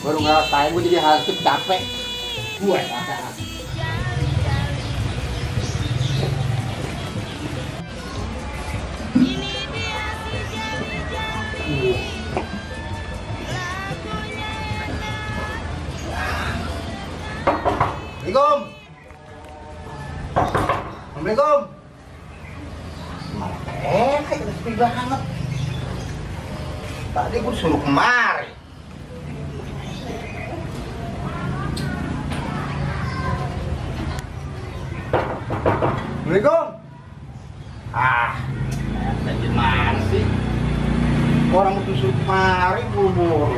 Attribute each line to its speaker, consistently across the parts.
Speaker 1: Baru ngerasain gue jadi hansip capek. Gue capek. Assalamualaikum. Assalamualaikum. Kayak sepi banget. Tadi gue suruh kemari. Assalamualaikum. Gimana sih? Orang itu suruh kemari buru-buru.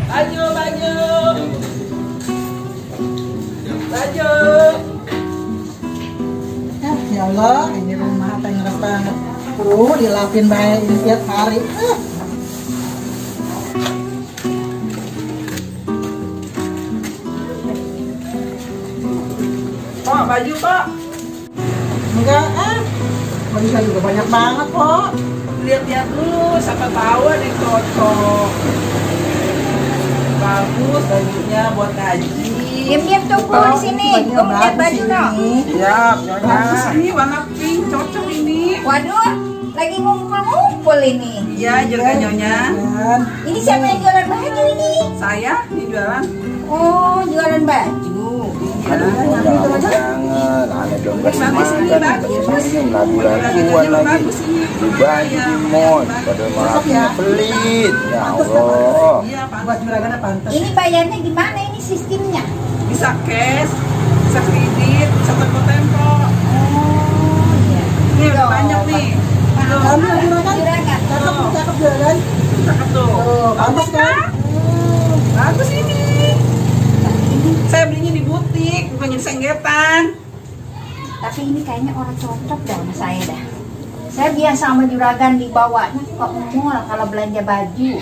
Speaker 2: Baju. Ya Allah, ini rumah tangerang banget. Dilapin baik ini tiap hari. Pak, baju Pak. Enggak, baju saya juga banyak banget Pak. Lihat-lihat dulu, siapa tahu ada yang cocok. Bagus bajunya buat ngaji.
Speaker 3: Diam-diam tunggu di sini. Gue mau lihat baju dong.
Speaker 2: Siap, bagus ini warna pink, cocok ini.
Speaker 3: Waduh, lagi ngumpul-ngumpul ini.
Speaker 2: Iya, juga nyonya.
Speaker 3: Ini siapa yang jualan baju ini?
Speaker 2: Saya yang jualan.
Speaker 3: Oh, jualan baju.
Speaker 1: Aduh, jangan. Aneh dong gak semakan. Lagu-laguan lagi. Di baju di mall. Padahal malah pelit. Ya Allah.
Speaker 2: Iya, buat juragan pantas.
Speaker 3: Ini bayarnya gimana ini sistemnya?
Speaker 2: Bisa cash, bisa kredit, bisa tempo-tempo.
Speaker 3: Oh, iya.
Speaker 2: Ini udah banyak nih.
Speaker 3: Kamu juragan?
Speaker 2: Cakep juragan. Cakep tuh. Bagus kan? Bagus ini. Saya belinya di butik, bukan di senggetan.
Speaker 3: Tapi ini kayaknya orang cocok dah sama saya dah. Saya biasa sama juragan dibawanya ke mall kalau belanja baju.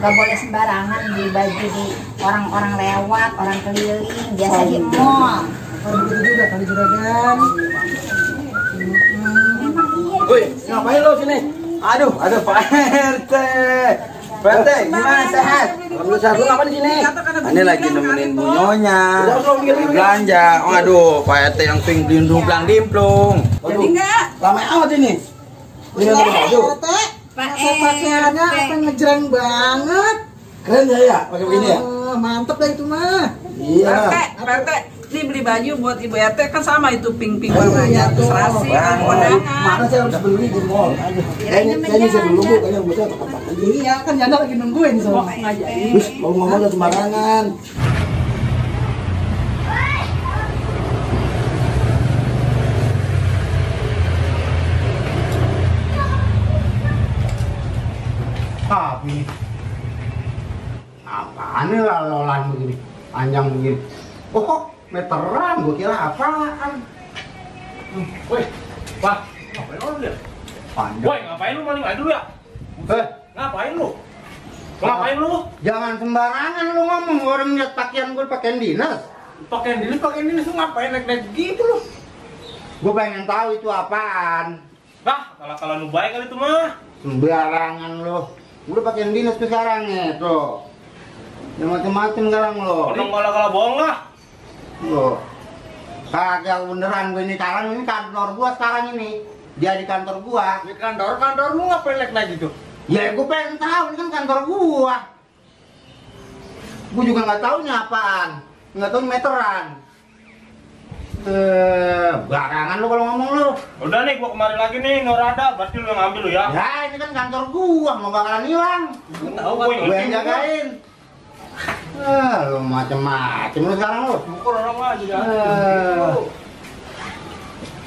Speaker 3: Gak boleh sembarangan beli baju di orang-orang lewat, orang keliling. Biasa di mall.
Speaker 2: Oh, begitu juga kali juragan.
Speaker 3: Memang iya.
Speaker 1: Woi, ngapain lo sini? Aduh, Pak RT. Pak RT, gimana sehat? Alhamdulillah sehat. Lu ngapain di sini? Ini lagi nemenin Bu Nyonya belanja. Aduh, Pak RT yang swing dimplung.
Speaker 2: Jadi enggak?
Speaker 1: Lama amat ini. Ini baju.
Speaker 2: Pakaiannya apa ngejreng banget.
Speaker 1: Keren ya pakai begini ya?
Speaker 2: Mantep lah itu mah.
Speaker 1: Iya.
Speaker 2: Pak RT, ini beli baju buat Ibu RT kan sama itu pink warnanya tuh serasi kan kondangan.
Speaker 1: Mana saya udah beli di mall. Kayaknya saya dulu Bu, kayaknya Bu saya tempat aja.
Speaker 2: Iya kan Janda lagi nungguin soalnya ngajarin.
Speaker 1: Terus mau ngomong udah sembarangan. Tapi apaan nih lolan begini, panjang begini. Oh, meteran, gue kira apaan.
Speaker 4: Woi, Pak, ngapain lu dia?
Speaker 1: Panjang.
Speaker 4: Woi, ngapain lu maling aduh ya? Ngapain lu? Ngapain lu?
Speaker 1: Jangan sembarangan lu ngomong, orang lihat pakaian gue pakaian dinas.
Speaker 4: Pakaian dinas lu ngapain naik-naik gitu lu?
Speaker 1: Gue pengen tahu itu apaan.
Speaker 4: Bah, kalau lu baik kali itu mah.
Speaker 1: Sembarangan lu. Udah pakaian dinas tuh sekarang ya, tuh. Yang macem-macem sekarang lo.
Speaker 4: Orang kalau bohong lah.
Speaker 1: Lo. Kagak beneran gue ini sekarang ini kantor gua sekarang ini. Dia di kantor gua.
Speaker 4: Di kantor lu ngapain naik-naik gitu?
Speaker 1: Ya gue pengen tahu, ini kan kantor gua. Gua juga nggak tahu nih apaan. Nggak tahu meteran. Barangan lu kalau ngomong lu.
Speaker 4: Udah nih, gua kemarin lagi nih nggak ada, berarti lu yang ngambil lu ya.
Speaker 1: Ya ini kan kantor gua, mau bakalan hilang.
Speaker 4: Tahu
Speaker 1: Gue yang jagain. Lu macem-macem lu sekarang lu.
Speaker 4: Syukur orang aja ya.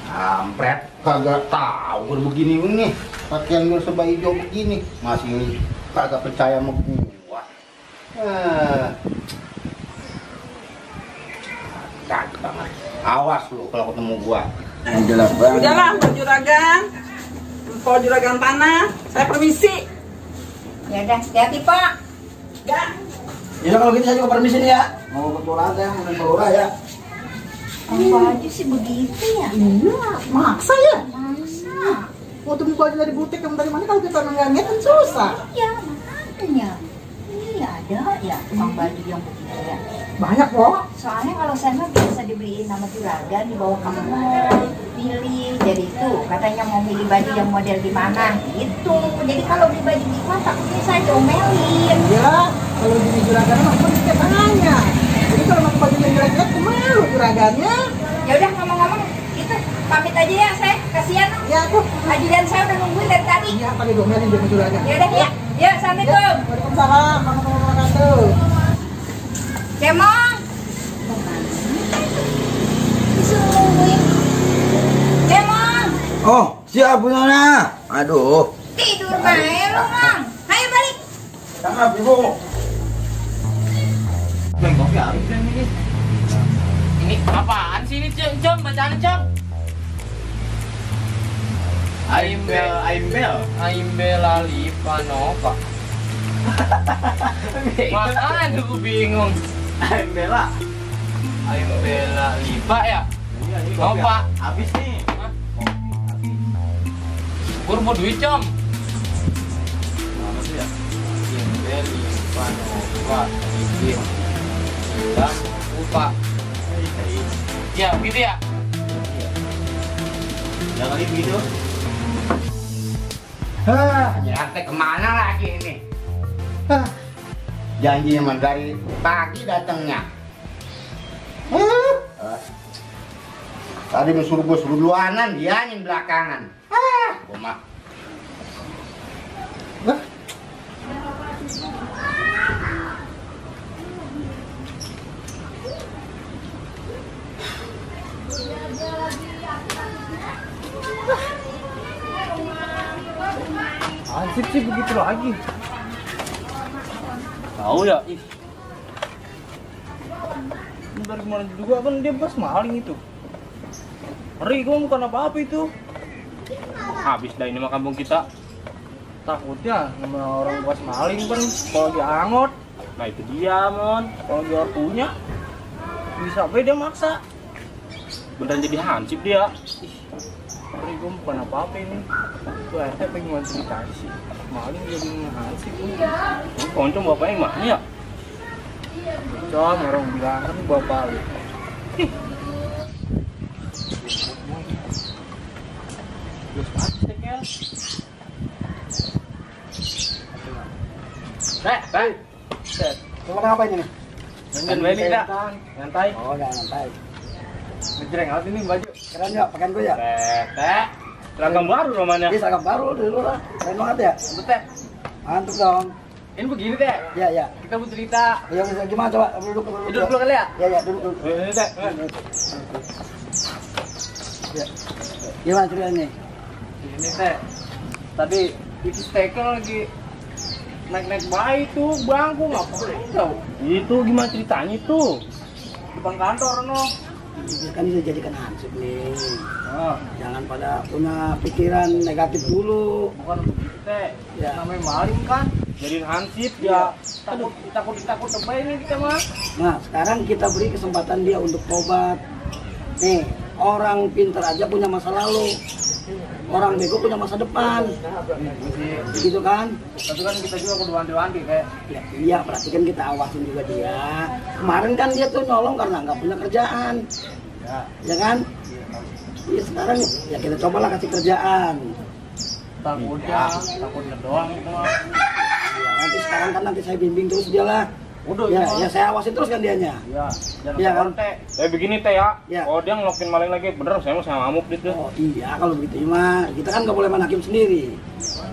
Speaker 1: Kampret, kagak tahu gue begini nih. Pakaian gue serba hijau begini, masih kagak percaya sama gua. Cakep banget. Awas lu kalau ketemu gua. Jelas banget.
Speaker 2: Udahlah, Pak Juragan tanah. Saya permisi.
Speaker 3: Ya udah, hati-hati Pak.
Speaker 2: Ya.
Speaker 1: Ya kalau gitu saya juga permisi nih ya. Mau ke toilet ya, mau ke ya.
Speaker 3: Apa aja sih begitu ya?
Speaker 2: Iya, maksa ya.
Speaker 3: Maksa.
Speaker 2: Waktu beli baju dari butik yang dari mana kalau kita nggak lihat kan susah.
Speaker 3: Ya, Iya. Iya ada ya tukang baju yang begitu ya.
Speaker 2: Banyak kok.
Speaker 3: Soalnya kalau saya mah biasa dibeliin nama juragan dibawa ke mall, pilih. Jadi itu katanya mau milih baju yang model di mana gitu. Jadi kalau beli baju di mall takutnya saya diomelin.
Speaker 2: Ya, kalau di juragan mah pun setiap tangannya. Jadi kalau pakai baju yang jelek-jelek malu juragannya.
Speaker 3: Ya udah ngomong-ngomong itu pamit aja ya saya. Kasihan
Speaker 2: Ya aku.
Speaker 3: ajudan saya udah nungguin dari tadi.
Speaker 2: Iya, pakai domelin dia sama juragan.
Speaker 3: Ya udah ya. Ya, assalamualaikum.
Speaker 2: Waalaikumsalam warahmatullahi wabarakatuh.
Speaker 3: Cemong. Disuruh nungguin. Cemong.
Speaker 1: Oh, siap Bu Nona. Aduh.
Speaker 3: Tidur bae lu, Mang. Ayo balik.
Speaker 1: Cakep Ibu.
Speaker 4: Bang, kopi habis ini. Ini apaan sih ini, Cem? Bacaan, Cem. Aimbel Alipanova. Makanya gue bingung. Aimbela Lipa ya?
Speaker 1: Iya, ini
Speaker 4: Nova.
Speaker 1: Habis nih.
Speaker 4: Gue mau duit, Cem.
Speaker 1: Mana tuh ya?
Speaker 4: Aimbel Lipanova. Izin. Dan lupa. Ya, gitu ya?
Speaker 1: Jangan begitu.
Speaker 5: Nyate kemana lagi ini? Janji emang dari pagi datangnya. Tadi suruh duluanan, dia yang belakangan. Gua mah.
Speaker 4: Ansip sih begitu lagi. Tahu ya, ih. Dari kemarin juga kan dia bekas maling itu. Ngeri gua bukan apa-apa itu. Habis dah ini mah kampung kita. Takutnya sama orang bekas maling kan kalau diangot. Nah itu dia, Mon. Kalau dia punya bisa apa dia maksa. Beneran jadi hansip dia. Ih. Ngeri gua bukan apa-apa ini. Tuh RT pengen cerita sih. Maling jadi hansip ini. Koncom bapaknya mana ya? Koncom orang bilang kan bapak lu. Ih. Terus pasti kan. Bang. Set.
Speaker 2: Mau apa ini nih?
Speaker 4: Jangan main enggak? Nyantai.
Speaker 2: Oh, enggak santai.
Speaker 4: Ngejreng alat ini baju.
Speaker 2: Keren ya, pakaian gue ya?
Speaker 4: Teh. Seragam baru namanya.
Speaker 2: Ini seragam baru dulu lah. Keren banget ya?
Speaker 4: Betul, Teh.
Speaker 2: Mantap dong.
Speaker 4: Ini begini, Teh.
Speaker 2: Ya, ya.
Speaker 4: Kita mau cerita.
Speaker 2: Ya, bisa gimana coba? Duduk
Speaker 4: Duduk dulu kali ya?
Speaker 2: Ya, ya, duduk dulu.
Speaker 4: Ini, Teh.
Speaker 2: Ya. Gimana ceritanya?
Speaker 4: Ini, Teh. Tadi itu stekel lagi naik-naik bayi tuh bangku ngapain tau? Itu gimana ceritanya tuh? Depan kantor no.
Speaker 2: Kan bisa jadikan hansip nih.
Speaker 4: Oh,
Speaker 2: Jangan pada punya pikiran negatif dulu.
Speaker 4: bukan begitu Teh.
Speaker 2: Ya.
Speaker 4: Namanya maling kan. Jadi hansip ya. Takut tebay ini kita mah.
Speaker 2: Nah, sekarang kita beri kesempatan dia untuk tobat. Nih, orang pintar aja punya masa lalu. Orang bego punya masa depan. Begitu kan?
Speaker 4: Tapi kan kita juga kudu wanti-wanti kayak.
Speaker 2: Ya, iya, perhatikan kita awasin juga dia. Kemarin kan dia tuh nolong karena nggak punya kerjaan.
Speaker 4: Ya.
Speaker 2: Ya kan? Iya, sekarang ya kita cobalah kasih kerjaan.
Speaker 4: Takutnya doang itu mah.
Speaker 2: Ya, nanti sekarang kan nanti saya bimbing terus dia lah.
Speaker 4: Udah
Speaker 2: Ya,
Speaker 4: itu mah.
Speaker 2: ya saya awasin terus kan dianya.
Speaker 4: Ya, jangan
Speaker 2: Iya,
Speaker 4: kan?
Speaker 2: kan?
Speaker 4: Teh. Begini Teh ya.
Speaker 2: Ya.
Speaker 4: Oh dia ngelokin maling lagi, bener saya mau sama ngamuk gitu.
Speaker 2: Oh iya, kalau begitu mah kita kan nggak boleh main hakim sendiri.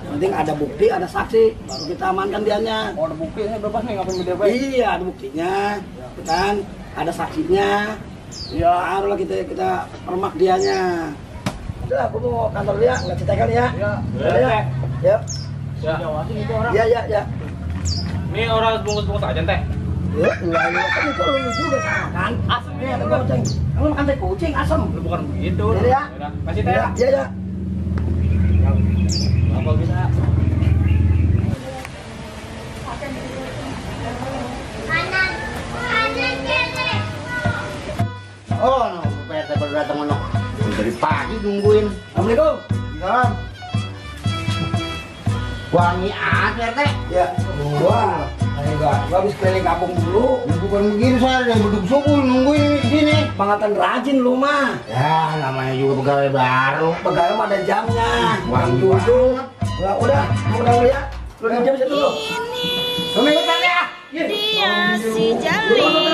Speaker 2: Yang penting ada bukti, ada saksi, baru kita amankan dianya.
Speaker 4: Oh ada bukti saya bebas nih ngapain beda baik.
Speaker 2: Iya, ada buktinya, gitu kan? Ada saksinya.
Speaker 4: Iya.
Speaker 2: Barulah kita permak dianya. Udah, aku mau kantor dia, nggak cerita kali ya.
Speaker 4: Iya.
Speaker 2: Udah, ya. Ya,
Speaker 4: Ya. Jawasin itu orang.
Speaker 2: ya, ya, ya.
Speaker 4: Ini orang bungkus-bungkus aja Teh.
Speaker 2: Ya, enggak, kan itu lu juga sama kan?
Speaker 4: Asem
Speaker 2: Nih, ada kucing. Kamu makan teh kucing, asem.
Speaker 4: Lu bukan begitu.
Speaker 2: Iya, ya.
Speaker 4: Yaudah, kasih Teh.
Speaker 2: Ya, ya, ya.
Speaker 4: Apa bisa?
Speaker 5: Oh, no, PRT baru datang ono. Dari pagi nungguin.
Speaker 2: Assalamualaikum.
Speaker 5: Salam. Wangi aja teh.
Speaker 2: Ya, gua. Gua habis keliling kampung dulu.
Speaker 5: Bukan begitu, saya dari beduk subuh nungguin ini di sini.
Speaker 2: Pangatan rajin lu mah.
Speaker 5: Ya, namanya juga pegawai baru.
Speaker 2: Pegawai mah ada jamnya.
Speaker 5: Wangi
Speaker 2: duduk. Udah lu ya. Lu di jam situ lu.
Speaker 5: Kamu ikutan ya?
Speaker 6: Dia si Jali.